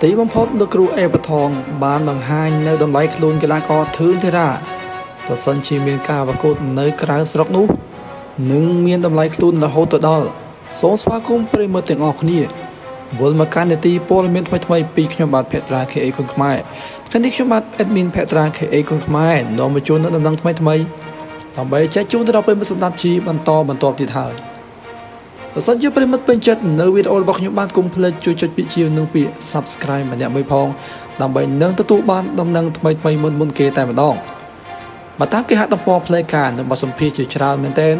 ទីបំផុតលោកគ្រូអេបថងបានបង្ហាញនៅតម្លៃខ្លួនកីឡាករធឿនធីរ៉ាប្រសិនជាមានការប្រកួតនៅក្រៅស្រុកនោះនឹងមានតម្លៃខ្លួនរហូតទៅដល់សូមស្វាគមន៍ប្រិយមិត្តទាំងអស់គ្នាវិលមកកាន់នីតិព័ត៌មានថ្មីៗពីខ្ញុំបាទភក្ត្រា KA គុនខ្មែរថ្ងៃនេះខ្ញុំបាទ admin ភក្ត្រា KA គុនខ្មែរនាំមកជូននូវដំណឹងថ្មីៗដើម្បីចែកជូនទៅដល់ប្រិយមិត្តសម្ដាប់ជីបន្តបន្ទាប់ទៀតហើយ បើសិនជាប្រិយមិត្តពេញចិត្តនៅវីដេអូរបស់ខ្ញុំបានកុំភ្លេចជួយចុចពាក្យជានិងពាក្យ Subscribe ម្នាក់មួយផងដើម្បីនឹងទទួលបានដំណឹងថ្មីៗមុនមុនគេតែម្ដងបើតាមគេហទំព័រផ្លូវការនិងបទសម្ភាសន៍ជាច្រើនមែនទែន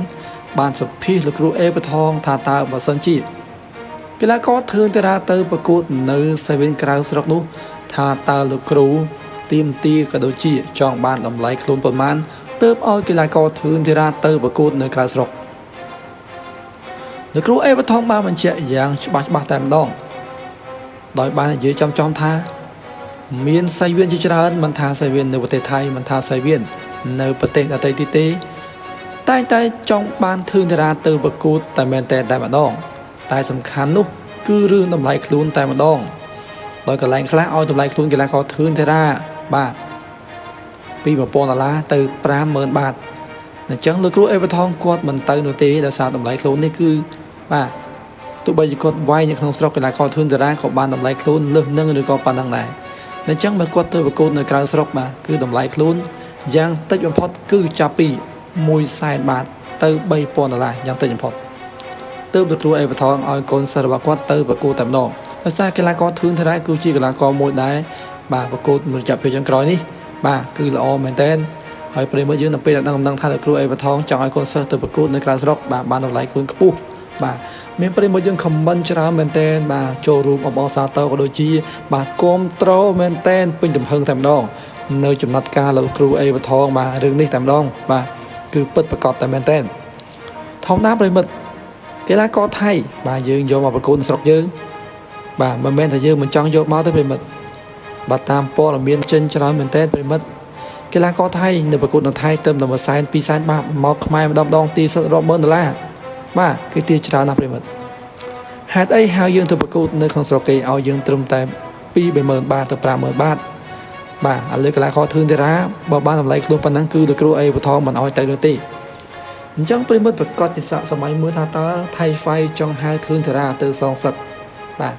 បានសម្ភាសលោកគ្រូអេបថងថាតើបើសិនជាកីឡាករធឿនតារាទៅប្រកួតនៅសេវិនក្រៅស្រុកនោះថាតើលោកគ្រូទៀមទាក៏ដូចជាចង់បានតម្លៃខ្លួនប៉ុន្មានទើបឲ្យកីឡាករធឿនធីរ៉ាទៅប្រកួតនៅក្រៅស្រុក លោកគ្រូអេវថងបានបញ្ជាក់យ៉ាងច្បាស់ច្បាស់តែម្ដងដោយបាននិយាយចំចំថា មានសៃវៀនជាច្រើនមិនថាសៃវៀននៅប្រទេសថៃមិនថាសៃវៀននៅប្រទេសដទៃទៀតទេតែងតែចង់បានធឿនតារាទៅប្រកួតតែមែនតែតែម្ដង តែសំខាន់នោះគឺរឿងតម្លៃខ្លួនតែម្ដងដោយកន្លែងខ្លះឲ្យតម្លៃខ្លួនកីឡាករធឿនតារាបាទពី1000ដុល្លារទៅ50000បាតអញ្ចឹងលោកគ្រូអេវថងគាត់មិនទៅនោះទេដោយសារតម្លៃខ្លួននេះគឺបាទទោះបីជាគាត់វាយនៅក្នុងស្រុកកីឡាករធឿនតារាក៏បានតម្លៃខ្លួនលើសនឹងឬក៏ប៉ុណ្ណឹងដែរអញ្ចឹងបើគាត់ទៅប្រកួតនៅក្រៅស្រុកបាទគឺតម្លៃខ្លួនយ៉ាងតិចបំផុតគឺចាប់ពី1សែនបាតទៅ3000ដុល្លារយ៉ាងតិចបំផុតទើបលោកគ្រូអេវថងឲ្យកូនសិស្សរបស់គាត់ទៅប្រកួតតែម្ដងដោយសារកីឡាករធឿនតារាគឺជាកីឡាករមួយដែរបាទប្រកួតមួយរយៈពេលចុងក្រោយនេះបាទគឺល្អមែនតើហើយប្រិយមិត្តយើងនៅពេលដែលដឹងដំណឹងថាលោកគ្រូអេវថងចង់ឲ្យកូនសិស្សទៅប្រកួតនៅក្រៅស្រុកបាទបានតម្លៃខ្លួនខ្ពស់បាទមានប្រិយមិត្តយើង comment ច្រើនមែនតើបាទចូលរួមអបអរសាទរក៏ដូចជាបាទគាំទ្រមែនតើពេញទំហឹងតែម្ដងនៅចំណាត់ការលោកគ្រូអេវថងបាទរឿងនេះតែម្ដងបាទគឺពិតប្រាកដតែមែនតើធម្មតាប្រិយមិត្តកីឡាករថៃបាទយើងយកមកប្រកួតនៅស្រុកយើងបាទមិនមែនថាយើងមិនចង់យកមកទេប្រិយមិត្តបាទតាមព័ត៌មានចេញច្រើនមែនតើប្រិយមិត្តកីឡាករថៃនៅប្រកួតនៅថៃទៅតែ1សែន2សែនបាតមកខ្មែរម្ដងម្ដងទីសិតរាប់ម៉ឺនដុល្លារបាទគេទាច្រើនណាស់ប្រិយមិត្តហេតុអីហៅយើងទៅប្រកួតនៅក្នុងស្រុកគេឲ្យយើងត្រឹមតែ2 30000បាតទៅ50000បាតបាទឥឡូវកីឡាករធឿនធីរ៉ាបើបានតម្លៃខ្លួនប៉ុណ្ណឹងគឺលោកគ្រូអេបថងមិនឲ្យទៅនោះទេអញ្ចឹងប្រិយមិត្តប្រកាសជាសាកសម័យមើលថាតើថៃហ្វៃចង់ហៅធឿនធីរ៉ាទៅសងសឹកបាទ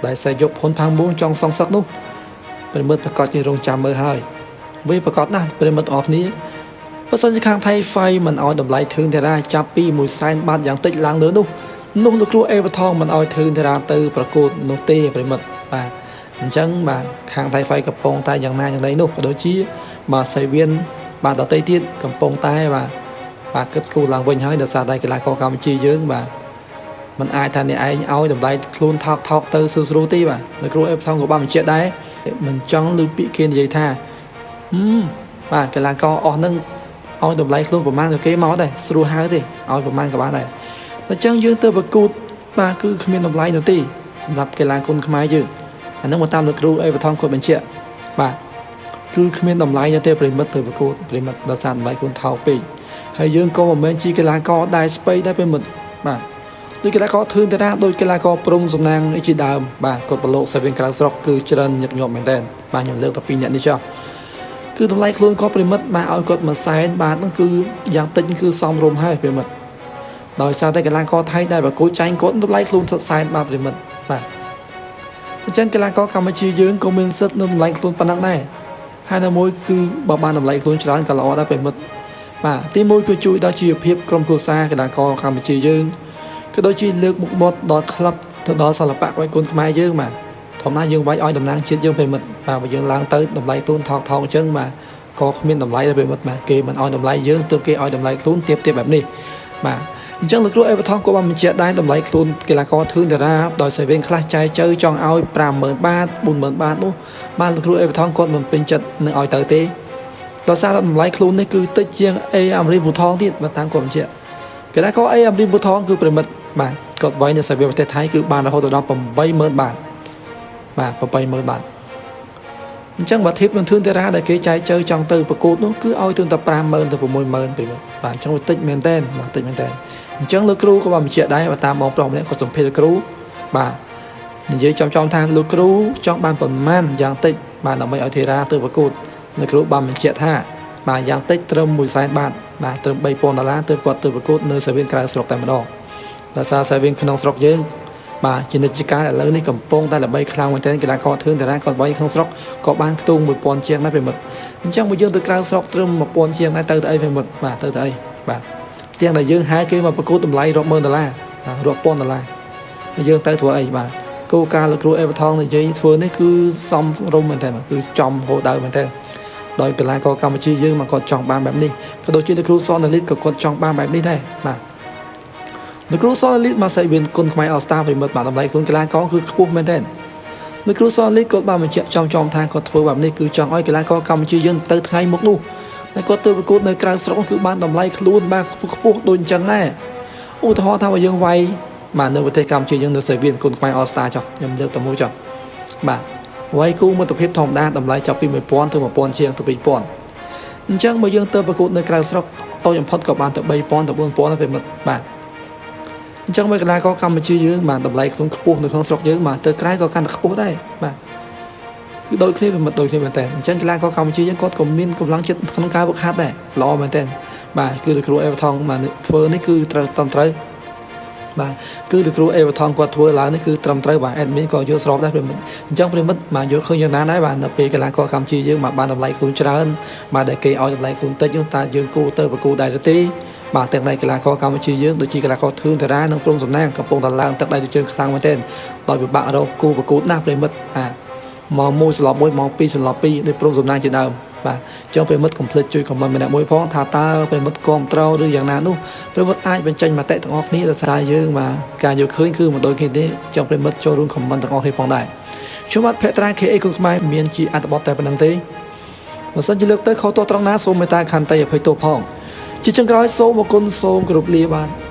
ដែលសែយកផុនផាំងមួងចង់សងសឹកនោះប្រិយមិត្តប្រកាសជារងចាំមើលហើយវាប្រកាសណាស់ប្រិយមិត្តអរគ្នាបើសិនជាខាងថៃហ្វៃមិនឲ្យតម្លៃធឿនធីរ៉ាចាប់ពី1សែនបាតយ៉ាងតិចឡើងលើនោះនោះលោកគ្រូអេបថងមិនឲ្យធឿនធីរ៉ាទៅប្រកួតនោះទេប្រិយមិត្តបាទអញ្ចឹងបាទខាងថៃហ្វៃកំពុងតែយ៉ាងណាយ៉ាងណីនោះក៏ដូចជាបាទសៃវៀនបាទដតីទៀតកំពុងតែបាទបាទគិតគូរឡើងវិញហើយដោយសារតែកីឡាករកម្ពុជាយើងបាទมันអាចថាអ្នកឯងឲ្យតម្លៃខ្លួនថោកថោកទៅស្រួលស្រួលទេបាទលោកគ្រូអេបថងក៏បានបញ្ជាក់ដែរមិនចង់ឮពាក្យគេនិយាយថាហឹមបាទកីឡាករអស់នឹងឲ្យតម្លៃខ្លួនប្រមាណក៏គេមកដែរស្រួលហៅទេឲ្យប្រមាណក៏បានដែរតែចឹងយើងទៅប្រកួតបាទគឺគ្មានតម្លៃនោះទេសម្រាប់កីឡាគុនខ្មែរយើងអានឹងមកតាមលោកគ្រូអេបថងគាត់បញ្ជាក់បាទគឺគ្មានតម្លៃនោះទេប្រិមិត្តទៅប្រកួតប្រិមិត្តដោយសារតម្លៃខ្លួនថោកពេកហើយយើងក៏មិនមែនជាកីឡាករដែលស្ពៃដែរប្រិមិត្តបាទដូចកីឡាករធឿនតារាដូចកីឡាករព្រំសំណាងអីជាដើមបាទគាត់ប្រឡូកសាវៀនក្រៅស្រុកគឺច្រើនញឹកញាប់មែនតើបាទខ្ញុំលើកតែពីរអ្នកនេះចុះគឺតម្លៃខ្លួនគាត់ប្រិមិត្តបាទឲ្យគាត់មួយសែនបាទហ្នឹងគឺយ៉ាងតិចគឺសមរម្យហើយប្រិមិត្តដោយសារតែកីឡាករថៃដែលប្រកួតចាញ់គាត់តម្លៃខ្លួនសុទ្ធសែនបាទប្រិមិត្តបាទអញ្ចឹងកីឡាករកម្ពុជាយើងក៏មានសិទ្ធិនៅតម្លៃខ្លួនប៉ុណ្ណឹងដែរហើយនៅមួយគឺបើបានតម្លៃខ្លួនច្រើនក៏ល្អដែរប្រិមិត្តបាទទីមួយគឺជួយដល់ជីវភាពក្រុមគ្រួសារកីឡាករកម្ពុជាយើងក៏ដូចជាលើកមុខមាត់ដល់ក្លឹបទៅដល់សិល្បៈវាយគុនខ្មែរយើងបាទធម្មតាយើងវាយឲ្យតំណាងជាតិយើងប្រិមិត្តបាទបើយើងឡើងទៅតម្លៃទូនថោកថោកអញ្ចឹងបាទក៏គ្មានតម្លៃដែរប្រិមិត្តបាទគេមិនឲ្យតម្លៃយើងទើបគេឲ្យតម្លៃខ្លួនទៀបទៀបបែបនេះបាទអញ្ចឹងលោកគ្រូអេបថងក៏បានបញ្ជាក់ដែរតម្លៃខ្លួនកីឡាករធឿនតារាដោយសេវិនខ្លះចែកជើចង់ឲ្យ50000បាត40000បាតនោះបាទលោកគ្រូអេបថងគាត់មិនពេញចិត្តនឹងឲ្យទៅទេដោយសារតម្លៃខ្លួននេះគឺតិចជាងអេអាមេរីពូថងទៀតបើតាមគាត់បញ្ជាក់កីឡាករអេអាមេរីពូថងគឺប្រិមិត្តបាទគាត់វាយនៅសាវៀប្រទេសថៃគឺបានរហូតដល់80000បាតបាទ80000បាតអញ្ចឹងបើធៀបនឹងធឿនតារាដែលគេចែកជើចង់ទៅប្រកួតនោះគឺឲ្យទើបតែ50000ទៅ60000ប្រិមិត្តបាទអញ្ចឹងវាតិចមែនតើបាទតិចមែនតើអញ្ចឹងលោកគ្រូក៏បានបញ្ជាក់ដែរបើតាមបងប្រុសម្នាក់គាត់សម្ភាសលោកគ្រូបាទ និយាយចំៗថាលោកគ្រូចង់បានប្រមាណយ៉ាងតិចបាទដើម្បីឲ្យធីរ៉ាទៅប្រកួតលោកគ្រូបានបញ្ជាក់ថាបាទយ៉ាងតិចត្រឹម1សែនបាតបាទត្រឹម3000ដុល្លារទើបគាត់ទៅប្រកួតនៅសាវៀនក្រៅស្រុកតែម្ដងដោយសារសាវៀនក្នុងស្រុកយើងបាទជានិច្ចកាលឥឡូវនេះកំពុងតែល្បីខ្លាំងមែនទែនកីឡាករធឿនតារាគាត់បីក្នុងស្រុកក៏បានខ្ទង់1000ជាងដែរប្រិមិត្តអញ្ចឹងបើយើងទៅក្រៅស្រុកត្រឹម1000ជាងដែរទៅទៅអីប្រិមិត្តបាទទៅទៅអីបាទទាំងដែលយើងហៅគេមកប្រកួតតម្លៃរាប់ម៉ឺនដុល្លារបាទរាប់ពាន់ដុល្លារយើងទៅធ្វើអីបាទគោលការណ៍លោកគ្រូអេវថងនិយាយធ្វើនេះគឺសមរម្យមែនទែនបាទគឺចំហូរដៅមែនទែនដោយកីឡាករកម្ពុជាយើងមកគាត់ចង់បានបែបនេះក៏ដូចជាលោកគ្រូសនលីតក៏គាត់ចង់បានបែបនេះដែរបាទលោកគ្រូសនលីតមកសៃវៀនគុណខ្មែរអស្តាប្រិមិត្តបាទតម្លៃខ្លួនកីឡាករគឺខ្ពស់មែនទែនលោកគ្រូសនលីតគាត់បានបញ្ជាក់ចំៗថាគាត់ធ្វើបែបនេះគឺចង់ឲ្យកីឡាករកម្ពុជាយើងទៅថ្ងៃមុខនោះតែគាត់ទៅប្រកួតនៅក្រៅស្រុកគឺបានតម្លៃខ្លួនបាទខ្ពស់ដូចអញ្ចឹងដែរឧទាហរណ៍ថាបើយើងវាយបាទនៅប្រទេសកម្ពុជាយើងនៅសៃវៀនគុណខ្មែរអស្តាចុះខ្ញុំលើកតែមួយចុះបាទវាយគូមិត្តភាពធម្មតាតម្លៃចាប់ពី1000ទៅ1000ជាងទៅ2000អញ្ចឹងបើយើងទៅប្រកួតនៅក្រៅស្រុកតូចបំផុតក៏បានទៅ3000ទៅ4000ដែរប្រិមិត្តបាទអញ្ចឹងបើកីឡាករកម្ពុជាយើងបាទតម្លៃខ្លួនខ្ពស់នៅក្នុងស្រុកយើងបាទទៅក្រៅក៏កាន់តែខ្ពស់ដែរបាទគឺដូចគ្នាប្រិមិត្តដូចគ្នាមែនតើអញ្ចឹងកីឡាករកម្ពុជាយើងគាត់ក៏មានកម្លាំងចិត្តក្នុងការវឹកហាត់ដែរល្អមែនតើបាទគឺលោកគ្រូអេវថងបាទធ្វើនេះគឺត្រូវត្រឹមត្រូវបាទគឺលោកគ្រូអេវថងគាត់ធ្វើឡើងនេះគឺត្រឹមត្រូវបាទ admin ក៏យល់ស្របដែរប្រិមិត្តអញ្ចឹងប្រិមិត្តបាទយល់ឃើញយ៉ាងណាដែរបាទនៅពេលកីឡាករកម្ពុជាយើងបាទបានតម្លៃខ្លួនច្រើនបាទដែលគេឲ្យតម្លៃខ្លួនតិចនោះតើយើងគួរទៅប្រកួតដែរឬទេបាទទាំងនៃកីឡាករកម្ពុជាយើងដូចជាកីឡាករធឿនតារានិងព្រំសំណាងកំពុងតែឡើងទឹកដៃទៅជើងខ្លាំងមែនទែនដោយពិបាករកគូប្រកួតណាស់ប្រិមិត្តបាទមកមួយស្លាប់មួយមកពីរស្លាប់ពីរដោយព្រំសំណាងជាដើមបាទចង់ប្រិមិត្តកុំភ្លេចជួយ comment ម្នាក់មួយផងថាតើប្រិមិត្តគាំទ្រឬយ៉ាងណានោះប្រិមិត្តអាចបញ្ចេញមតិទាំងអស់គ្នាដោយសារយើងបាទការយល់ឃើញគឺមិនដូចគ្នាទេចង់ប្រិមិត្តចូលរួម comment ទាំងអស់គ្នាផងដែរខ្ញុំបាទភក្ត្រា KA គុណខ្មែរមានជាអត្ថបទតែប៉ុណ្្នឹងទេបើសិនជាលើកទៅខុសទោសត្រង់ណាសូមមេត្តាខន្តីអភ័យទោសផងជាចុងក្រោយសូមអរគុណសូមគោរពលាបាទ។